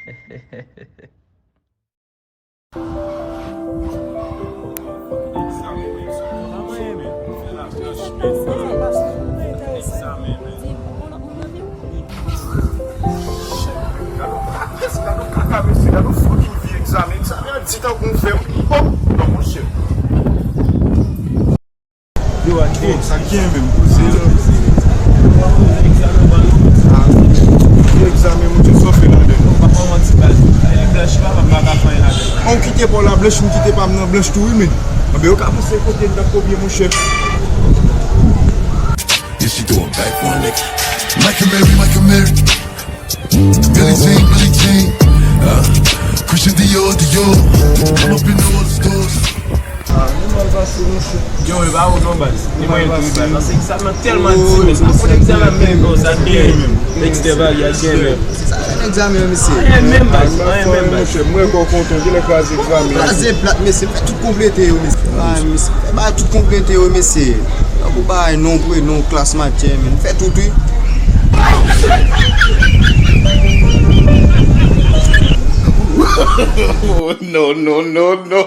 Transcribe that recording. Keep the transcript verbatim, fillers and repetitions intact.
Gade yon kaka, mesye, gade yon fucking vye egzamen. Egzamen an di tankou yon fè. Oh, non, monchè. Yo, ate. Sa gen menm, koze la. Ah, vye egzamen, monchè, sa w fè ladan? Ou kite pa w la blanch, m kite pa m nan blanch tou, wi, men. Anben, yo ka panse kote n t ap kopye, monchè. Yes, she doing back one next. Michael Mary, Michael Mary. Billie Jean, Billie Jean. Uh, Christian Dior, Dior. I'm up in all the stores. Ah, nou mal pase, monchè. Yo, e pa ou non, baz. Ni mwen tou, baz. Paske egzamen an tèlman di, men sa konn egzamen menm, non, sa gen menm. Dexter Barry a gen menm. Se sa fè egzamen an, mesye. Anyen menm, baz. Anyen menm, baz. Monchè, mwen kò kontan, gen lè kraze egzamen. Kraze plat, mesye. Fè tout konplete yo, mesye. Ah, mesye. Fè ba tout konplete yo, mesye. Tankou bagay non, prenon, klas, matyè, men. Fè tout, wi. Oh, no, no, no, no.